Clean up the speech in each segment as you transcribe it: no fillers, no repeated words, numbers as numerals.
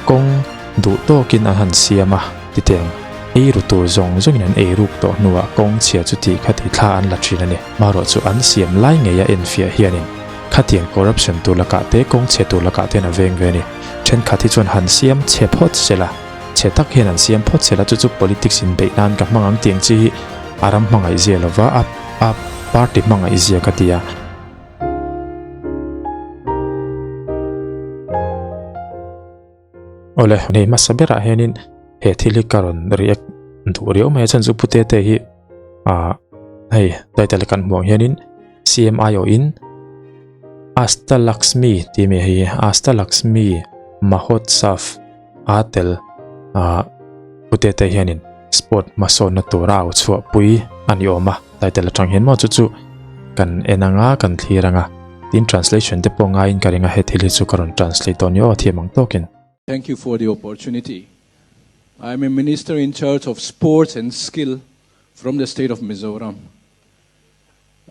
Kawng duh tawkin an han siam a, titeng ei ru tur zawng zawngin an ei ruk tawh hnuah kawng chhia chu tih kha ti thla an la thin a ni. Marawh chu an siam lai ngeia enfiah hianin khatiang corruption tur lakah te kawng chhe tur lakah te hian a veng ve a ni. Thenkhat hi chuan han siam chhe phawt sela, chhe tak hian an siam phawt sela chu chu politics inbeih nan ka hmang ang tiang chi hi a ram hmangaihzia lova a a party hmangaihzia ka ti a. Awle, hei hmasa berah hianin he thil hi ka rawn react duh riau mai a chhan chu Pu Tete hi ah hei title kan hmuh ang hianin CMI aw in Asta Laxmi tih mai hei Asta Laxmi Mahotsav a tel ah Pu Tete hianin sport hmasawnna tura au chhuah pui a ni awm a title atang hian maw chu chu kan en anga kan thlir anga tin translation te pawh ngaiin ka ring a he thil hi chu ka rawn translate dawn ni aw thiam ang tawkin. Thank you for the opportunity. I am a minister in charge of sports and skill from the state of Mizoram.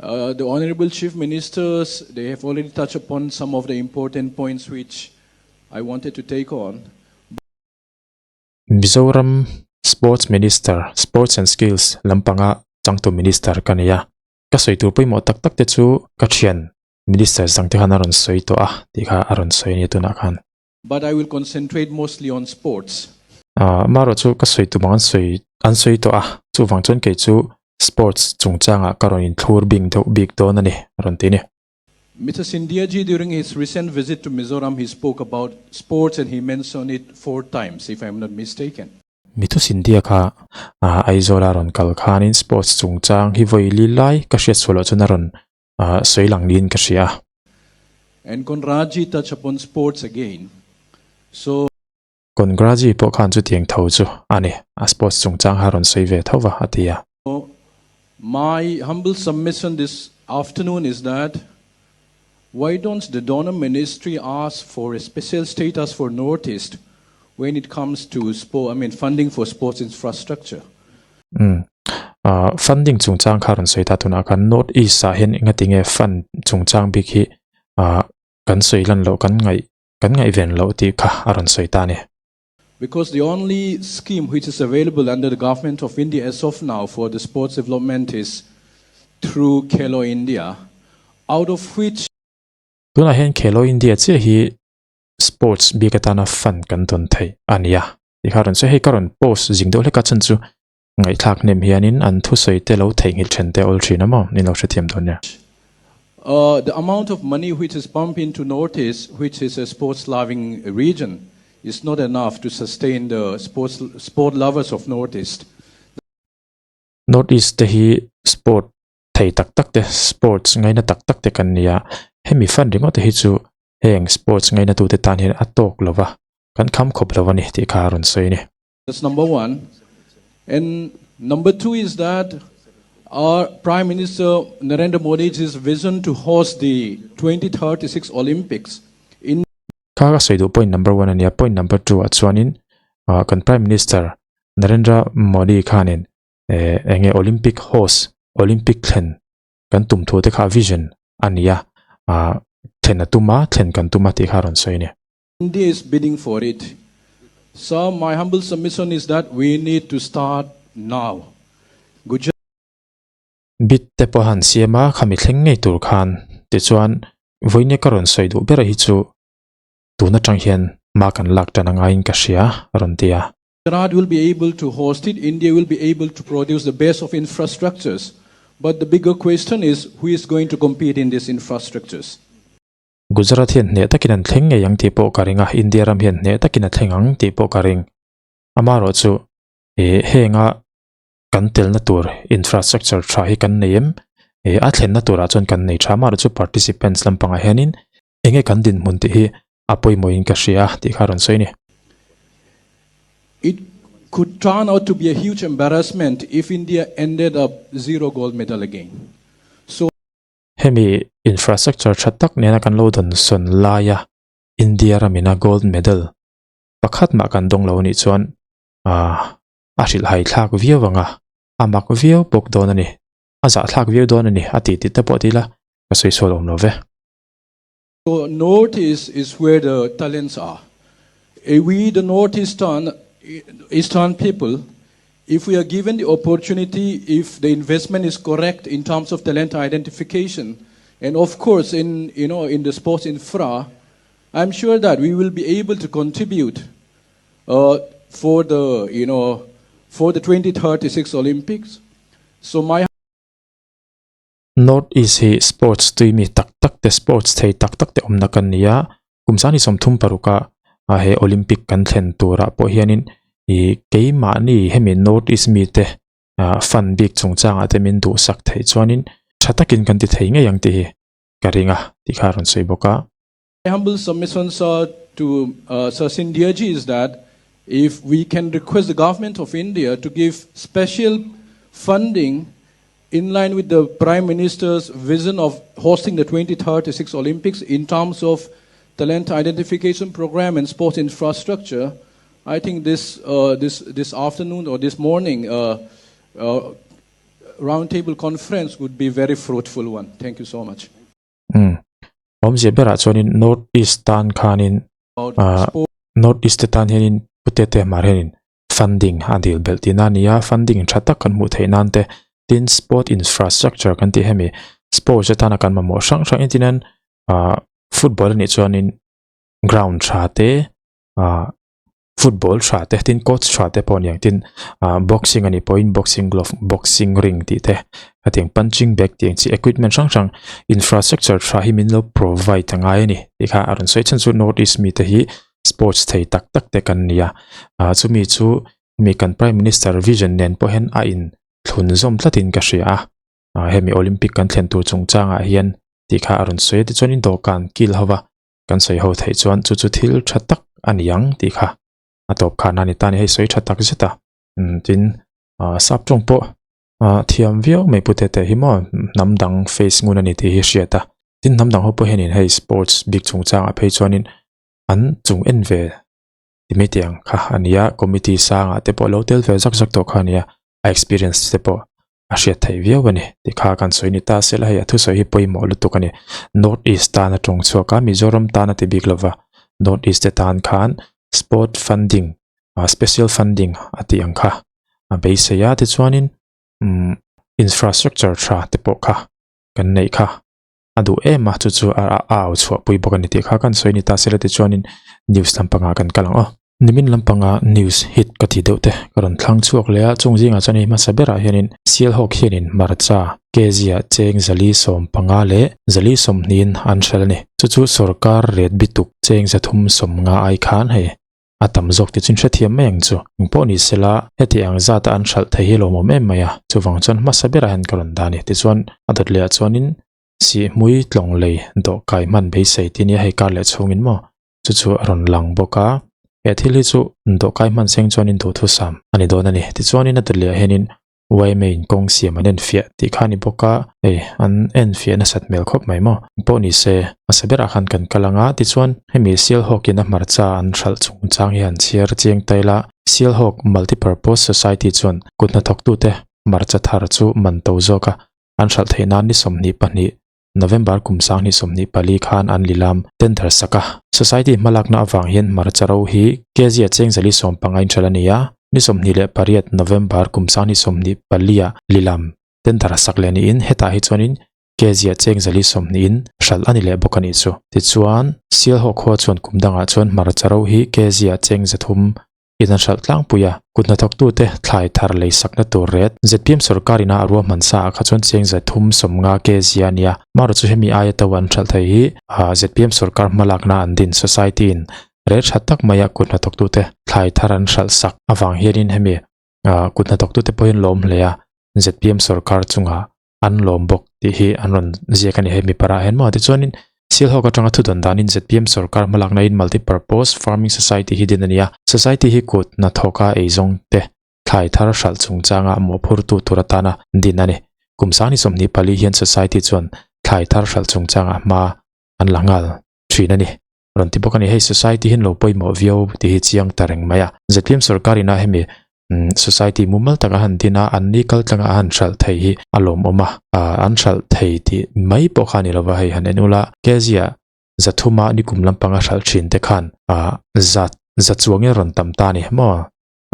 Uh, the Honorable Chief Ministers, they have already touched upon some of the important points which I wanted to take on. Mizoram Sports Minister, Sports and Skills lampanga changtu Minister ka ni a. Ka sawi tur pawimawh tak tak te chu ka thian Minister zang te khan a rawn sawi tawh a tih kha a rawn sawi a ni tunah khan. But I will concentrate mostly on sports. Amaherawh chu ka sawi tum ang an sawi an sawi tawh a, chuvang chuan kei chu Sports chungchangah ka rawn inthlur bing deuh bik dawn a ni, a rawn ti a ni. Mister Scindia ji during his recent visit to Mizoram he spoke about sports and he mentioned it four times if I am not mistaken. Mithu Scindia kha Aizawl a rawn kal khanin sports chungchang hi vawi li lai ka hriat sual loh chuan a rawn sawi lang niin ka hria a. And Conrad ji touch upon sports again. So. Conrad ji pawh khan chutiang tho chu a ni, a sports chungchang kha a rawn sawi ve tho va a ti a. My humble submission this afternoon is that why don't the donor ministry ask for a special status for Northeast when it comes to sport, I mean funding for sports infrastructure? Um ah funding chungchang kha rawn sawi ta tunah khan North East ah hian engati nge fund chungchang bik hi ah kan sawi lan loh kan ngaih kan ngaihven loh tih kha a rawn sawi ta a ni. Because the only scheme which is available under the government of India as of now for the sports development is through Khelo India, out of which. Tunah hian Khelo India chiah hi sports bik atana fund kan dawn theih a ni a, tih kha a rawn sawi. Hei ka rawn post zing deuh hlek a chhan chu ngaihthlak hnem hianin an thusawi te lo theihnghilh then te a awl thin a maw? Ni lo hrethiam dawn nia. The amount of money which is pumped into North East, which is a sports loving region, is not enough to sustain the sports sport lovers of North East. North East te hi sport thei tak tak te, sports ngaina tak tak te kan ni a, hemi fund ringawt te hi chu heng sports ngaina tute tan hian a tawk lo va, kan kham khawp lo a ni tih kha a rawn sawi a ni. That's number one. And number two is that our Prime Minister Narendra Modi's vision to host the 2036 Olympics in Kha ka sawi duh point number one a nia, point number two ah chuanin ah kan Prime Minister Narendra Modi khanin eh enge Olympic host Olympic thlen kan tum thu te kha vision a nia ah thlen a tum a thlen kan tum a tih kha a rawn sawi a ni. India is bidding for it. So my humble submission is that we need to start now. Gujarat. Bid te pawh han siam a, khami thleng ngei tur khan tichuan vawinia ka rawn sawi duh ber hi chu tun atang hian hma kan lak tan a ngaiin ka hria a rawn ti a. Gujarat will be able to host it, India will be able to produce the best of infrastructures. But the bigger question is who is going to compete in these infrastructures? Gujarat hian hneh takin an thleng ngei ang tih pawh ka ring a, India ram hian hneh takin a thleng ang tih pawh ka ring. Amaherawh chu eh henga kan telna tur infrastructure tha hi kan nei em? Eh a thlenna turah chuan kan nei tha, amaherawh chu participants lampangah hianin enge kan dinhmun tih hi a pawimawhin ka hria tih kha a rawn sawi a ni. It could turn out to be a huge embarrassment if India ended up zero gold medal again. So. Hemi infrastructure tha tak nena kan lo dawn sawn laia India ramina gold medal pakhat mah kan dawng lo anih chuan ah a hrilhhai thlak viau ang a, a mak viau bawk dawn a ni, a zahthlak viau dawn a ni a tih tih te pawh ti ila ka sawi sual awm lo ve. So North East is where the talents are. Eh, we, the Northeastern Eastern people, if we are given the opportunity, if the investment is correct in terms of talent identification, and of course in, you know, in the sports infra, I'm sure that we will be able to contribute for the, you know, for the 2036 Olympics. So my North East hi sports tui mi tak tak te sports thei tak tak te awmna kan ni a, kum sani 36 a he Olympic kan thlen turah pawh hianin ih keimahni hemi North East mite fund bik chungchangah te min duhsak theih chuanin tha takin kan ti thei ngei ang tih hi ka ring a tih kha a rawn sawi bawk a. My humble submission sir to Sir Scindia ji is that if we can request the government of India to give special funding in line with the Prime Minister's vision of hosting the 2036 Olympics in terms of talent identification program and sports infrastructure, I think this, this, this afternoon or this morning roundtable conference would be very fruitful one. Thank you so much. Umm. Awmzia berah chuanin North East tan khanin ah North East te tan hianin Pu Tete Hmar hianin funding a dil belh tihna a ni a, funding tha tak kan hmuh theih nan te tin sport infrastructure kan tih hemi sports atana kan mamawh hrang hrang entir nan ah football anih chuanin ground tha te ah football tha te tin coach tha te pawh a ni ang tin ah boxing a nih pawhin boxing glove boxing ring tih te hetiang punching bag tih ang chi equipment hrang hrang infrastructure tha hi min lo provide a ngai a ni tih kha a rawn sawi chhan chu north east mite hi sports thei tak tak te kan ni a ah chumi chu mi kan prime minister vision nen pawh hian a in thlun zawm tlatin ka hria a ah hemi olympic kan thlen tur chungchangah hian tih kha a rawn sawi a tichuanin dawhkan kil ho va. Kan sawi ho theih chuan chu chu thil tha tak a ni ang tih kha a tawp khan a ni ta a ni. Hei sawi tha tak zet a, tin sap tawng pawh thiam viau mai pu tete hi maw hnam dang face ngun a ni tih hi hriat a. Tin hnam dang ho pawh hianin hei sports bik chungchangah phei chuanin an chung en ve ti mai tih ang kha a ni a, committee sangah te pawh lo tel ve zak zak tawh kha a ni a, a experience te pawh a hriat theih viau a ni tih kha kan sawi ni ta se la hei a thusawi hi pawimawh lutuk a ni. North East tan a tawng chhuak a, Mizoram tan a ti bik lova, North East te tan khan sport funding ah special funding a tih ang kha a beisei a, tichuanin umm infrastructure tha te pawh kha kan neih kha a duh em a, chu chu a au chhuah pui bawk a ni tih kha kan sawi ni ta se la tichuanin news lampangah kan kal ang aw. Nimin lampanga news hit ka ti deuh te ka rawn thlang chhuak leh a, chung zingah chuan hei hmasa berah hianin Sialhawk hianin hmarcha kezia cheng 415 leh 420 in an hrel a ni. Chu chu sorkar ret bituk cheng 350 ai khan hei a tam zawk ti chuan hrethiam mai ang chu. Engpawh ni sela heti ang zata an hralh thei hi lawmawm em mai a, chuvang chuan hmasa berah hian ka rawn dah a ni. Tichuan a dawt lehah chuanin Sihhmui tlawng lei dawhkai hman beisei tih nia hei kar leh chhungin maw Chu chu a rawn lang bawk a, he thil hi chu dawhkai hman seng chuanin duhthusam a ni dawn a ni. Tichuanin a dawt leh ah hianin yma in kawng siam an enfiah tih kha a ni bawk a, hei an enfiah nasat hmel khawp mai maw. Pawh ni se, hmasa berah khan kan kal ang a, tichuan hemi Sialhawk in a hmarcha an hralh chungchang hi han chhiar chiang ta ila, Sialhawk Multipurpose Society chuan kut hnathawktute hmarcha thar chu man to zawk a, an hralh theih nan ni 22 November kum 2024 khan an lilam tender sak a. Society hmalakna avang hian hmarcha ro hi kg a cheng 115 in hralh a ni a, ni 28 November kum 2024 ah lilam tender sak leh niin hetah hi chuanin kg a cheng 120 in hralh a ni leh bawk a nih chu. Tichuan, Sialhawk khua chuan kum dangah chuan hmarcha ro hi kg a cheng 300 In an hralh tlangpui a, kut hnathawktute thlai thar lei sakna tur ret zpm sorkar ina a ruahman sa ah kha chuan cheng 350 kg a nia. Marawh chu hemi aia to an hralh thei hi zpm sorkar hmalakna an din society in rel tha tak maia kut hnathawktute thlai thar an hralh sak avang hianin hemi kut hnathawktute pawhin lawm hle a zpm sorkar chungah an lawm bawk tih hi an rawn ziak a ni hemi parah hian maw tichuanin Sialhawk atanga thu dan danin zpm sorkar hmalakna in multipurpose farming society hi din a ni a, society hi kut hnathawka eizawng te thlai thar hralh chungchanga mawhphurtu tur atana din a ni. Kum 2024 hian society chuan thlai thar hralh chungchanga hma an la nghal thin a ni. Rawn ti bawk a ni. Hei society hian lo pawimawh viau tih hi chiang ta reng mai a. Zpm sorkar ina hemi society mumal taka han din a, an ni kal tlanga a han hralh thei hi a lawmawm a. An hralh thei tih mai pawh kha a ni lova hei han en ula. Kezia 300 a nikum lampanga hralh thin te khan zat. za chuangin a rawn tam ta a ni maw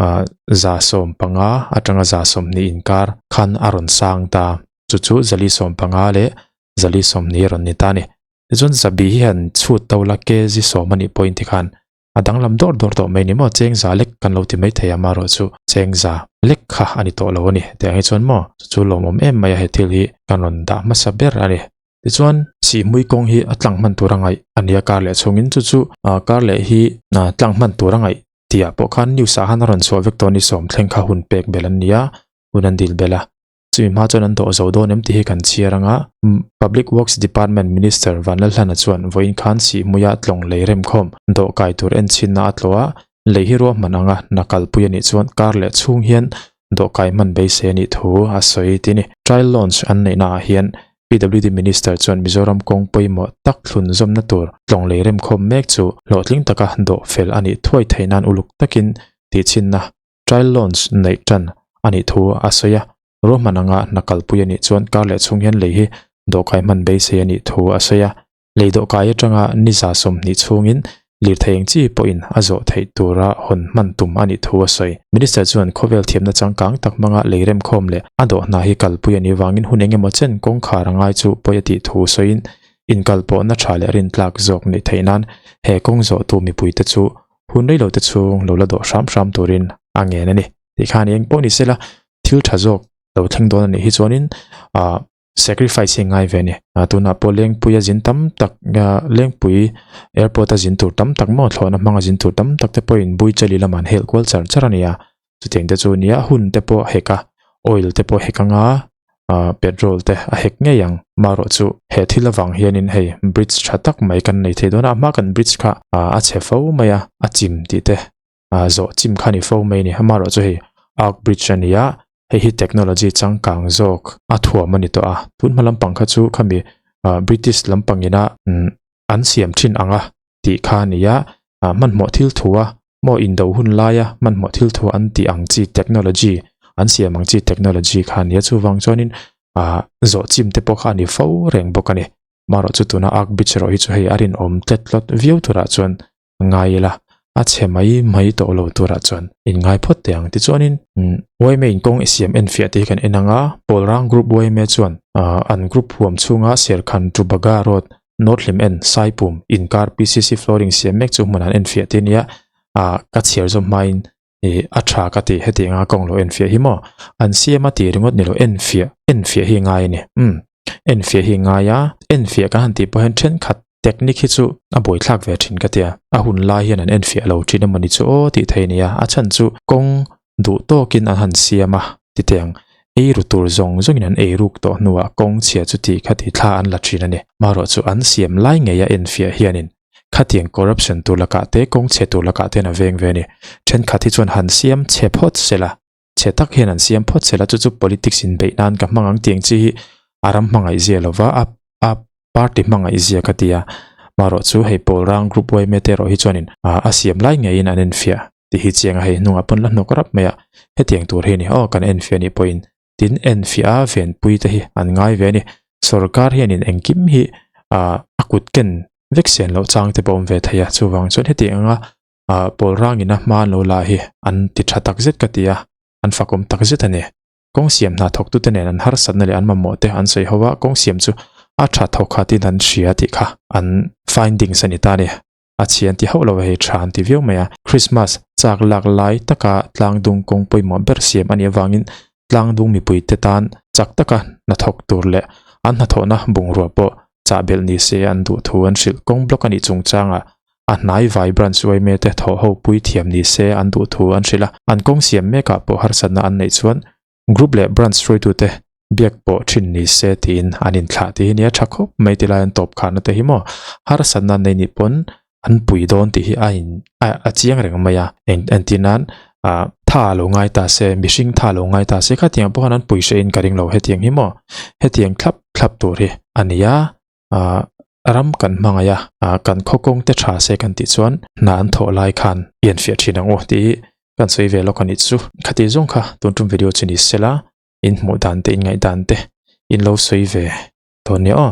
ah 115 atanga 120 inkar khan a rawn sang ta chu chu 415 leh 420 a rawn ni ta a ni tichuan zabi hi han chhut to la kg sawm a nih pawhin tikhan a danglam dawr dawr tawh mai ni maw cheng za lek kan lo ti mai thei a marawh chu cheng za lek kha a ni tawh lo a ni tiang hi chuan maw chu chu lawmawm em mai a he thil hi kan rawn dah hmasa ber a ni tichuan sihhmui kawng hi a tlang hman tur a ngaih a nia kar leh chhungin chu chu kar leh hi tlang hman tur a ngaih tih ah pawh khan news ah khan a rawn chhuah vek tawh a ni sawm thleng kha hun pek belh an ni a hun an dil belh a. Chumi hma chuan an dawh zo dawn em tih hi kan chhiar ang a, Public Works Department Minister Vanlalhlana chuan vawiin khan Sihhmuia tlawng lei remkhawm dawh kai tur enchinna a tlawh a, lei hi ruahman anga hna kalpui a nih chuan kar leh chhung hian dawh kai hman beisei a nih thu a sawi ti ni. Trial launch an neihna ah hian PWD Minister chuan Mizoram kawng pawimawh tak thlun zawmna tur tlawng lei remkhawm mek chu hlawhtling taka dawh fel a nih thuai theih nan uluk takin tihchhinna Trial launch neih tan a nih thu a sawi a, ruahman anga hna kalpui a nih chuan kar leh chhung hian lei hi dawhkai hman beisei a nih thu a sawi a. Lei dawhkai atanga ni 20 chhungin lirthei eng chi pawhin a zawh theih tura hawn hman tum a nih thu a sawi. Minister chuan khawvel thiamna changkang tak hmanga lei remkhawm leh a dawh hna hi kalpui a nih vangin hun eng emaw chen kawngkhar a ngai chu pawi a tih thu sawiin inkalpawhna tha leh rintlak zawk neih theih nan he kawng zawhtu mipuite chu Hun rei lo te chhung lo la dawh hram hram turin a ngen a ni. Tih khan eng pawh ni sela thil tha zawk lo thleng dawn a nih hi chuanin ah sacrifice hi ngai ve a ni. Ah tunah pawh Lengpui a zin tam tak ah Lengpui airport a zin tur tam tak maw thlawhna hmanga zin tur tam tak te pawhin Buichali lamah an helh kual char char a ni a. Chutiang te chu nia hun te pawh a hek a, oil te pawh a hek anga ah petrol te a hek ngei ang. Marawh chu he thil avang hianin hei bridge tha tak mai kan nei thei dawn a, a hma kan bridge kha ah a chhe fo mai a, a chim tih te ah zawh chim kha a ni fo mai a ni. Amarawh chu hei arc bridge a ni a, hei hi technology changkang zawk a thuam a ni tawh a, tun hma lampang kha chu khami ah British lampang ina an siam thin ang a tih kha a ni a, ah hmanhmawh thil thu a maw indo hun laia hmanhmawh thil thu an tih ang chi technology an siam ang chi technology kha a ni a chuvang chuanin ah zawh chim te pawh kha a ni fo reng bawk a ni marawh chu tuna arc bridge erawh hi chu hei a rinawm tlet tlawt viau turah chuan ngai ila a chhe mai mai tawh lo turah chuan in ngai phawt teh ang tichuanin yma in kawng i siam enfiah te hi kan en ang a Pawlrang group yma chuan ah an group huam chhunga Serkhan Tubaga road North Hlim en Saipum inkar PCC flooring siam mek chu hmun an enfiah te nia ah ka chhiar zawm hmain ih a tha ka ti heti anga kawng lo enfiah hi maw an siam a tih ringawt ni lo enfiah enfiah hi ngai a ni umm enfiah hi ngai a enfiah kan han tih pawh hian thenkhat technique hi chu a buaithlak ve thin ka tia a hun lai hian an enfiah lo thin emawni chu aw tih thei a nia a chhan chu kawng duh tawkin an han siam a titiang ei ru tur zawng zawngin an ei ruk tawh hnuah kawng chhia chu tih kha tih thla an la thin a ni. Marawh chu an siam lai ngeia enfiah hianin khatiang corruption tur lakah te kawng chhe tur lakah ten a veng ve a ni. Thenkhat hi chuan han siam chhe phawt sela, chhe tak hian an siam phawt sela chu chu politics inbeih nan ka hmang ang tiang chi hi a ram hmangaih zia lova a a party hmangaih zia ka ti a. Marawh chu hei Pawlrang group yma te erawh hi chuanin a siam lai ngeiin an enfiah. Ti hi chiang a hei hnungah pawn la hnawk rap mai a, hetiang tur hi a ni aw kan enfiah anih pawhin tin enfiah a venpui te hi an ngai ve a ni. Sorkar hianin engkim hi ah a kut ken vek sian loh chang te pawh a awm ve thei a, chuvang chuan hetiang anga ah pawl rangin a hma an lo la hi an ti tha tak zet ka ti a, an fakawm tak zet a ni. Kawng siam hna thawktute nen an harsatna leh an mamawh te an sawi ho a, kawng siam chu a tha thawk khatin an hria tih kha an findings a ni ta a ni. A chhian ti hauh lo a hei tha an ti viau mai a. Christmas chak lak lai taka tlangdung kawng pawimawh ber siam a nih avangin tlangdung mipuite tan chak taka hnathawk tur leh an hnathawhna bungrua pawh chah belh ni se an duh thu an hrilh. Kawng block a nih chungchangah a hnai vai branch yma te thawh ho pui thiam ni se an duh thu an hrilh a. An kawng siam mekah pawh harsatna an neih chuan Group leh branch hruaitute biak pawh thin ni se tiin an inthlah tih hi nia tha khawp mai ti lai an tawp kharna te hi maw harsatna an nei nih pawn an pui dawn tih hi a in a chiang reng mai a eng entir nan ah tha lo ngai ta se mihring tha lo ngai ta se khatiang pawh khan an pui hrehin ka ring lo hetiang hi maw hetiang thlap thlap tur hi a ni a ah ram kan hmangaih a ah kan khaw kawng te tha se kan tih chuan hna an thawh lai khan i an fiah thin ang u tih hi kan sawi ve lawk a nih chu khati zawng kha tun tum video chu ni sela in hmuh dan te in ngaih dan te in lo sawi ve dawn nia aw.